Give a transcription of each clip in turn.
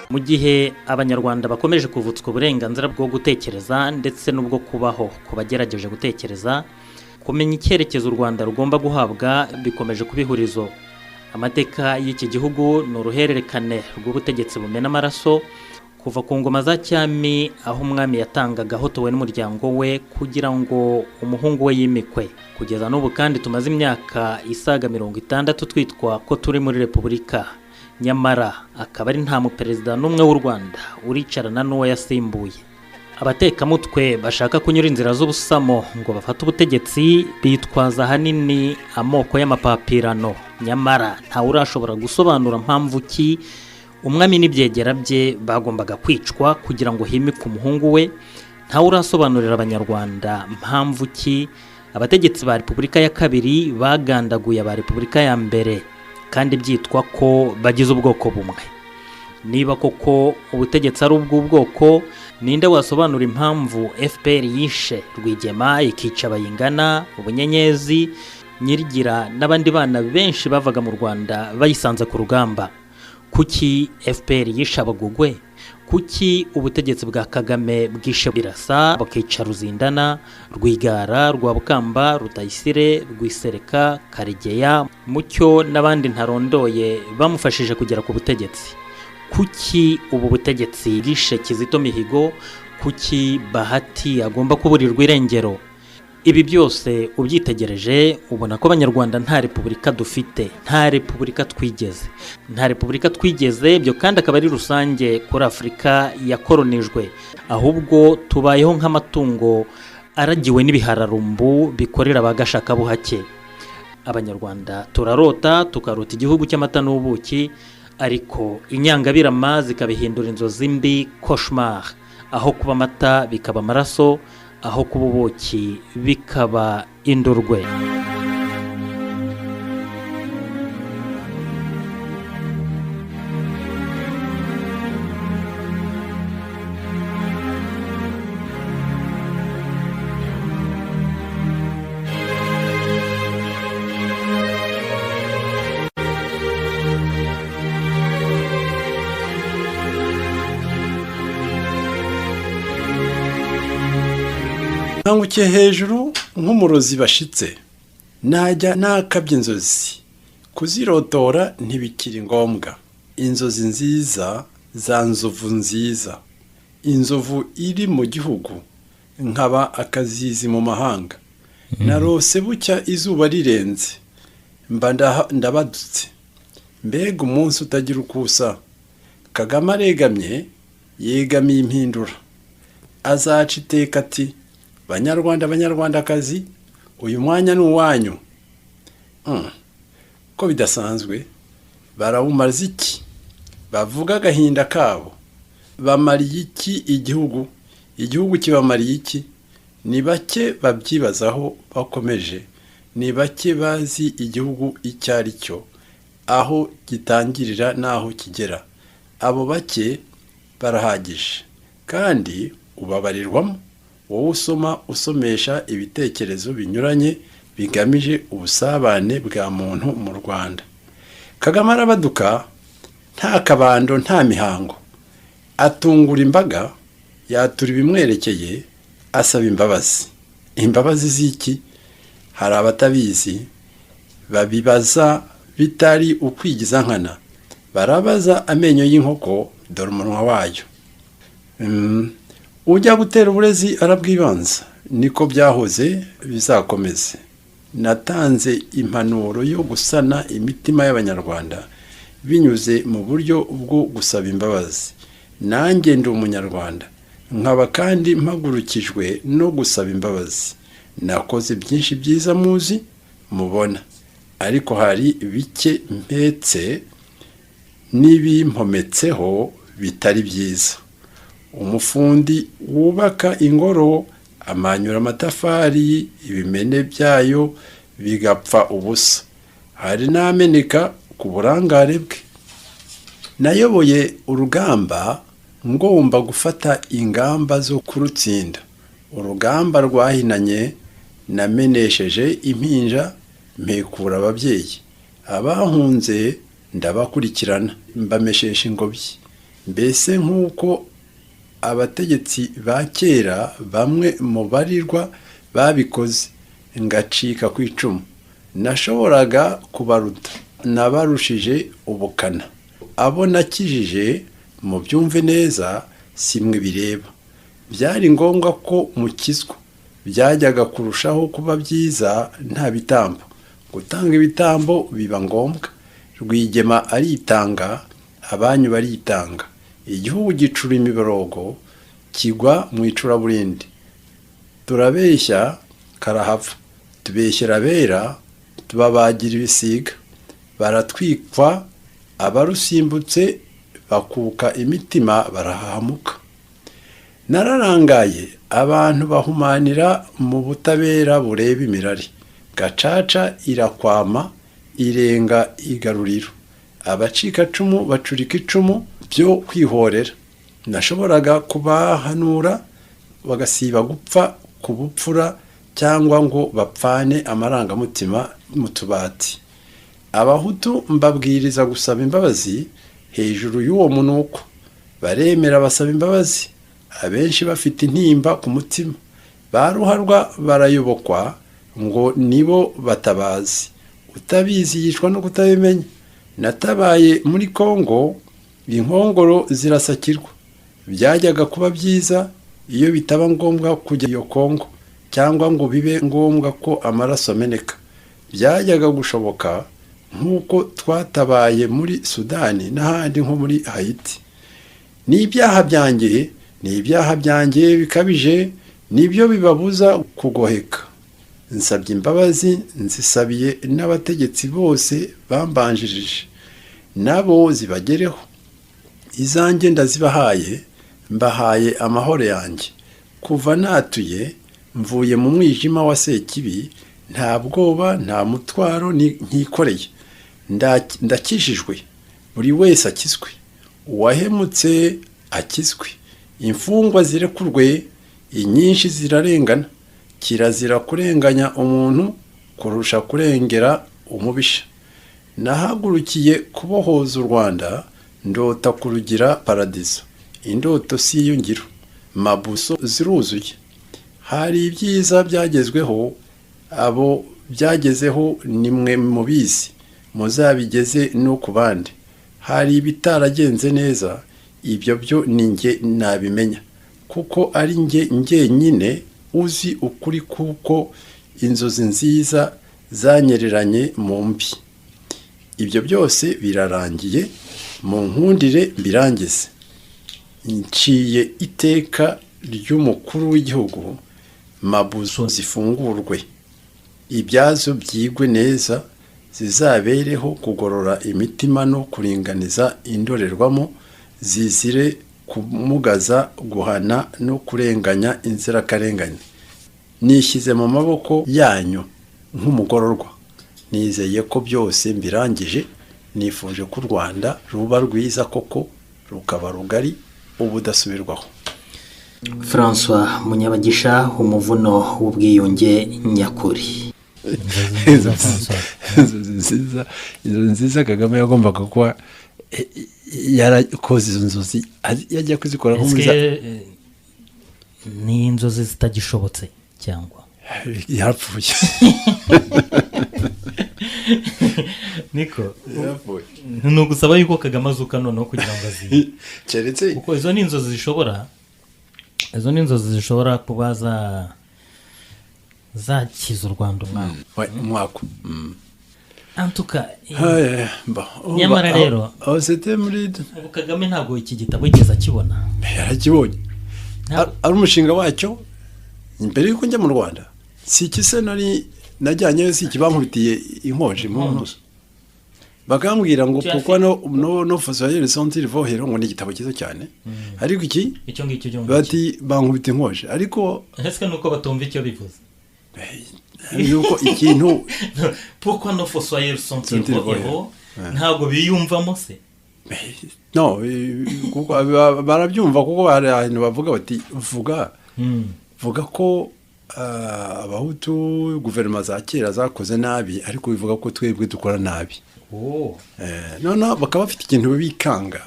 Mu gihe Abanyarwanda bakomeje kuvutswa uburenganzira bwo gutekereza ndetse n'ubwo kubaho ku bagerageje gutekereza, kumenya icyerekezo u Rwanda rugomba guhabwa bikomeje kuba ihurizo. Amateka y'iki gihugu ni uruhererekane rw'ubutegetsi bumena amaraso, kuva ku ngoma za cyami, aho umwami yatangaga ahotowe n'umuryango we kugira ngo umuhungu we yimikwe, kugeza n'ubu. Kandi tumaze imyaka isaga 60 twitwa ko turi muri repubulika, nyamara akaba ari nta muperezida n'umwe w'u Rwanda uricarana n'uwo yasimbuye. Abatekamutwe bashaka kunyura inzira z'ubusamo ngo bafate ubutegetsi bitwaza ahanini amoko y'amapapirano, nyamara ntawe urashobora gusobanura mpamvu ki umwami n'ibyegera bye bagombaga kwicwa kugira ngo himike umuhungu we. Ntawe urasobanurira Abanyarwanda mpamvu ki abategetsi ba Repubulika ya kabiri bagandaguye aba Repubulika ya mbere kandi byitwa ko bagize ubwoko bumwe. Niba koko ubutegetsi ari ubw'ubwoko, ninde wasobanura impamvu FPR yishe Rwigema, ikica Bayingana, Ubunyenyezi, Nyirigira n'abandi bana benshi bavaga mu Rwanda bayisanze ku rugamba? Kuki FPR yishe Abagogwe? Kuki ubutegetsi bwa Kagame bwishe Birasa, bakica Ruzindana, Rwigara, Rwabukamba, Rutayisire, Rwisereka, Karegeya, Mucyo n'abandi ntarondoye bamufashije kugera ku butegetsi? Kuki ubu butegetsi bwishe Kizito Mihigo? Kuki Bahati agomba kuburirwa irengero? Ibi byose ubyitegereje ubona ko Abanyarwanda nta repubulika dufite, nta repubulika twigeze, nta repubulika twigeze. Ibyo kandi akaba ari rusange kuri Afurika yakoronijwe. Ahubwo tubayeho nk'amatungo aragiwe n'ibihararumbu bikorera ba gashakabuhake. Abanyarwanda turarota, tukarota igihugu cy'amata n'ubuki, ariko inyangabirama zikabihindura inzozi mbi, cauchemar. Aho kuba amata bikaba amaraso, aho kuba ubuki bikaba indurwe. Nkangukiye hejuru nk'umurozi bashitse, najya nakabya inzozi, kuzirotora ntibikiri ngombwa. Inzozi nziza za nzovu nziza, inzovu iri mu gihugu, nkaba akazizi mu mahanga. Narose bucya izuba rirenze, mba ndabadutse. Mbega umunsi utagira uko usa! Kagame aregamye, yegamiye impindura. Azaca iteka ati: "Banyarwanda, Banyarwandakazi, uyu mwanya ni uwanyu." Ko bidasanzwe, barawumaza iki? Bavuga agahinda kabo. Bamariye iki igihugu? Igihugu kibamariye iki? Ni bake babyibazaho bakomeje, ni bake bazi igihugu icyo ari cyo, aho gitangirira n'aho kigera. Abo bake barahagije, kandi ubabarirwamo wowe usoma, usomesha ibitekerezo binyuranye bigamije ubusabane bwa muntu mu Rwanda. Kagame arabaduka nta kabando, nta mihango, atungura imbaga, yatura ibimwerekeye, asaba imbabazi. Imbabazi z'iki? Hari abatabizi babibaza bitari ukwigiza nkana. Barabaza amenyo y'inkoko, dore umunwa wayo. Ujya gutera uburezi arabwibanza, niko byahoze, bizakomeze. Natanze impanuro yo gusana imitima y'Abanyarwanda binyuze mu buryo bwo gusaba imbabazi. Nanjye ndi Umunyarwanda, nkaba kandi mpagurukijwe no gusaba imbabazi. Nakoze byinshi byiza muzi, mubona, ariko hari bike mpetse n'ibimpometseho bitari byiza. Umufundi wubaka ingoro amanyura amatafari, ibimene byayo bigapfa ubusa, hari n'ameneka ku burangare bwe. Nayoboye urugamba ngomba gufata ingamba zo kurutsinda. Urugamba rwahinanye Namenesheje impinja, mpekura ababyeyi. Abahunze ndabakurikirana, mbameshesha ingobyi. Mbese nk'uko abategetsi ba kera bamwe mu barirwa babikoze, ngacika ku icumu. Nashoboraga kubaruta, nabarushije ubukana. Abo nakijije, mubyumve neza, si mwe bireba. Byari ngombwa ko mukizwa. Byajyaga kurushaho kuba byiza nta bitambo. Gutanga ibitambo biba ngombwa. Rwigema aritanga, abanyu baritanga, igihugu gicura imiborogo, kigwa mu icuraburindi. Turabeshya karahava, tubeshyera abera, tubabagira ibisiga, baratwikwa. Abarusimbutse bakuka imitima, barahahamuka. Nararangaye, abantu bahumanira mu butabera bureba imirari. Gacaca irakwama, irenga igaruriro. Abacikacumu bacurika icumu byo kwihorera. Nashoboraga kubahanura bagasiba gupfa ku bupfura cyangwa ngo bapfane amarangamutima mu tubati. Abahutu mbabwiriza gusaba imbabazi hejuru y'uwo munuko. Baremera, basaba imbabazi, abenshi bafite intimba ku mutima. Ba ruharwa barayobokwa ngo nibo batabazi. Utabizi yicwa no kutabimenya. Natabaye muri Kongo, inkongoro zirasakirwa. Byajyaga kuba byiza iyo bitaba ngombwa kujya iyo Kongo cyangwa ngo bibe ngombwa ko amaraso ameneka. Byajyaga gushoboka nk'uko twatabaye muri Sudani n'ahandi nko muri Hayiti. N'ibyaha byanjye, ni ibyaha byanjye bikabije, nibyo bibabuza kugoheka. Nsabye imbabazi, nzisabiye n'abategetsi bose bambanjirije, nabo zibagereho. Izanjye ndazibahaye, mbahaye amahoro yanjye. Kuva natuye, mvuye mu mwijima wa Sekibi, nta bwoba, nta mutwaro nkikoreye. Ndakijijwe. Buri wese akizwe, uwahemutse akizwe, imfungwa zirekurwe, inyinshi zirarengana. Kirazira kurenganya umuntu kurusha kurengera umubisha. Nahagurukiye kubohoza u Rwanda, ndota kurugira paradizo. Indoto si iyo ngiro. Mabuso ziruzuye. Hari ibyiza byagezweho, abo byagezeho ni mwe mubizi, muzabigeze no ku bandi. Hari ibitaragenze neza, ibyo byo ni njye nabimenya, kuko ari njye njyenyine uzi ukuri, kuko inzozi nziza zanyereranye mu mbi. Ibyo byose birarangiye, mu nkundire mbirangize. Nciye iteka ry'umukuru w'igihugu, mabuso zifungurwe, ibyazo byigwe neza, zizabereho kugorora imitima no kuringaniza indorerwamo, zizire kumugaza, guhana no kurenganya inzirakarengane. Nishyize mu maboko yanyu nk'umugororwa. Nizeye ko byose mbirangije. Nifuje ko u Rwanda ruba rwiza koko, rukaba rugari ubudasubirwaho. Francois Munyabagisha, umuvuno w'ubwiyunge nyakuri. Inzozi nziza, inzozi nziza. Kagame yagombaga kuba yarakoze izo nzozi, yajya kuzikora nko muri za Ni inzozi zitagishobotse cyangwa? Yarapfuye. Niko. Yarapfuye. Ni ugusaba yuko Kagame azuka noneho kugira ngo azibe. Keretse Kuko izo ni inzozi zishobora kuba za zakiza u Rwanda umwaka. Umwaka. Antuka. Ay, bon. Nyamara rero- Aho c'était muri Ubu Kagame ntabwo iki gitabo yigeze akibona. Yarakibonye. Ntabwo- Ari umushinga wacyo mbere yuko njya mu Rwanda. Si iki se nari najyanyeyo? Si iki bankubitiye inkonji mu ntuza, bakambwira ngo Tu as "Pourquoi nos fossoyeurs sont-ils vos héros?" Ngo ni igitabo cyiza cyane, ariko iki Icyo ngicyo cyo ngicyo. Bati bankubita inkonji, ariko Ese nuko batumva icyo bivuze? Nuko ikintu "Pourquoi nos fossoyeurs sont-ils sont-ils vos vos héros?" héros? Ntabwo biyumvamo se? No, kuko barabyumva, kuko hari ahantu bavuga bati vuga, vuga ko Abahutu, guverinoma za kera zakoze nabi, ariko bivuga ko twebwe dukora nabi. Noneho bakaba bafite ikintu bikanga,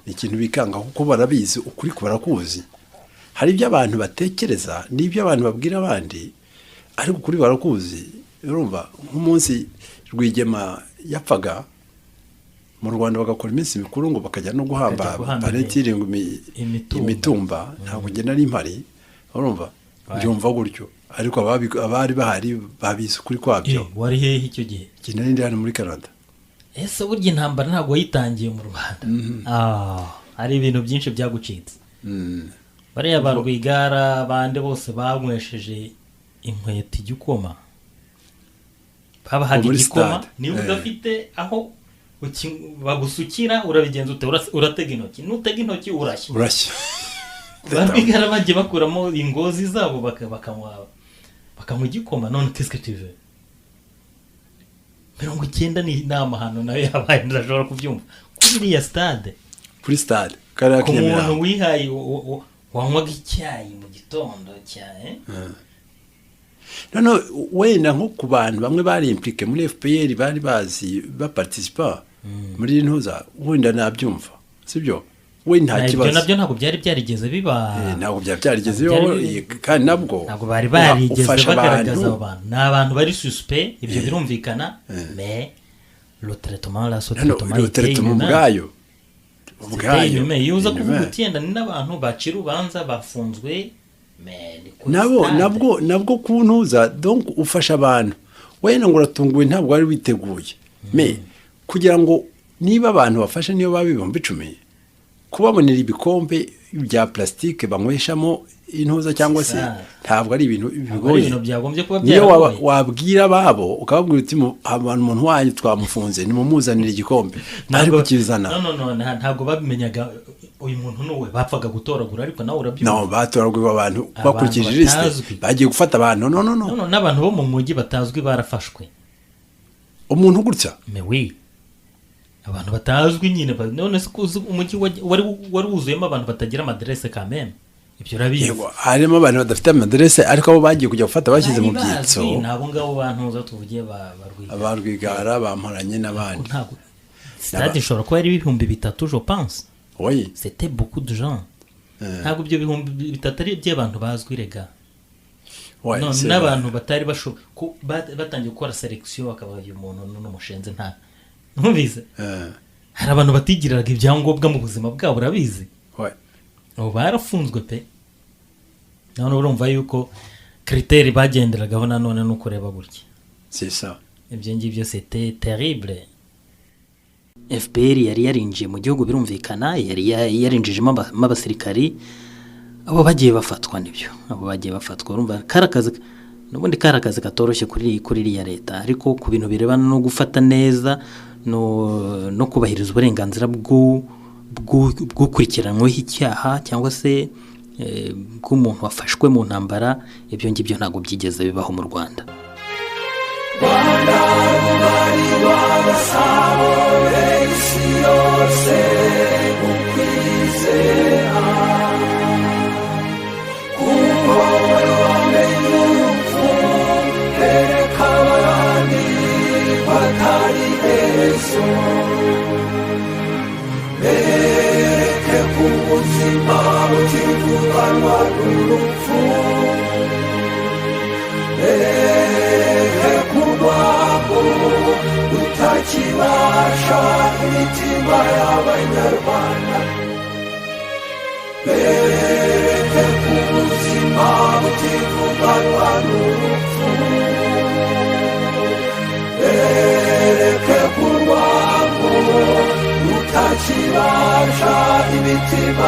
ni ikintu bikanga kuko barabizi, ukuri barakuzi. Hari ibyo abantu batekereza n'ibyo abantu babwira abandi, ariko ukuri barakuzi. Urumva nk'umunsi Rwigema yapfaga mu Rwanda, bagakora iminsi mikuru ngo bakajya no guhamba, Bakajya guhamba paretire ngo imitumba. Imitumba ntabwo ngenda nari mpari, urumva, mbyumva gutyo, ariko abari bahari babizi ukuri kwabyo. Wari hehe icyo gihe? Njye nari ndi hano muri Canada. Ese burya intambara ntabwo wayitangiye mu Rwanda? Ah, hari ibintu byinshi byagucitse. Bariya ba Rwigara, bande bose banywesheje inkweto igikoma, babahaga Muri igikoma. stade. Niba udafite aho bagusukira, urabigenza ute? Uratega intoki, nutega intoki urashya. Urashya. Ba Rwigara bagiye bakuramo ingozi zabo, bakanywa igikoma. None qu'est-ce que tu veux? 90 ni amahano nayo yabaye, ndashobora kubyumva kuri iriya stade. Kuri stade kariya Ku muntu k'Inyamirambo. wihaye wanywaga icyayi mu gitondo cya Noneho wenda nko ku bantu bamwe bari impliqué muri FPR, bari bazi, baparticipa muri ntuza, wenda nabyumva, sibyo? We nta Ibyo kibazo. nabyo ntabwo byari byarigeze biba. Ntabwo byari byarigeze Ntabwo bibaho, kandi nabwo ntabwo bari barigeze ufasha bagaragaza abantu. Abo bantu ni abantu bari suspect, ibyo birumvikana, mais le traitement là, ce Hano, traitement le était traitement inhumain. ubwayo C'était ubwayo inhumain. Iyo uza kuvuga inhumain. uti yenda ni n'abantu bacira urubanza bafunzwe, mais ni kuri Nabo stade. nabwo kuntuza, donc ufasha abantu, wenda ngo uratunguwe, ntabwo wari witeguye, mais kugira ngo niba abantu bafashe, niyo baba 10,000, kubabonera ibikombe bya plastique banyweshamo intuza cyangwa se Ça. ntabwo ari ibintu Ntabwo ari bigoye. ibintu byagombye kuba Niyo byaragoye. wabwira ababo, ukababwira uti: "Abantu, umuntu wanyu twamufunze, nimumuzanire igikombe," ntari kukizana. No, no, no, ntabwo babimenyaga uyu muntu ni uwe, bapfaga gutoragura, ariko nawe urabyumva. No, batoraguye abantu Abantu bakurikije liste. batazwi. Bagiye gufata abantu, no, no, no. No, no, n'abantu bo mu mujyi batazwi barafashwe. Umuntu gutya? Mais oui, abantu batazwi nyine, none se ko uzi umujyi wari wuzuyemo abantu batagira amaderese kameme, ibyo urabizi. Yego, harimo abantu badafite amaderese, ariko abo bagiye kujya gufata bashyize mu Bari byitso. bazwi, ni abo ngabo bantuza tuvugiye ba Rwigara. Aba Rwigara bamporanye n'abandi. Ntabwo stade ishobora kuba ari 3000, je pense. Oui. C'était beaucoup de gens. Ntabwo ibyo 3000 ari iby'abantu bazwi rega. Ouais, None c'est n'abantu batari batangiye gukora sélection, bakaba uyu muntu n'umushenzi nta ntumbize. vrai. Hari abantu batigiriraga ibyangombwa mu buzima bwabo, urabizi. Ouais. Ubu barafunzwe pe. None urumva yuko critère bagenderagaho nanone ni ukureba gutya. C'est ça. Ibyo ngibyo, c'était terrible. FPR yari yarinjiye mu gihugu, birumvikana, yari yarinjijemo abasirikari. Abo bagiye bafatwa nibyo, abo bagiye bafatwa, urumva kari akazi, n'ubundi kari akazi katoroshye kuri iriya leta, ariko ku bintu birebana no gufata neza no kubahiriza uburenganzira bw'ukurikiranyweho icyaha cyangwa se bw'umuntu wafashwe mu ntambara, ibyo ngibyo ntabwo byigeze bibaho mu Rwanda. Rwanda rugari rwa Gasabo, isi yose ukwizera, kuko wari wamenye urupfu, bereka abandi ko atari herezo, bereke ko ubuzima butivuganwa n'urupfu, bereke ko urwango rutakibasha imitima y'Abanyarwanda, bereke ko ubuzima butivuganwa n'urupfu, bereke ko urwango rutakibasha imitima.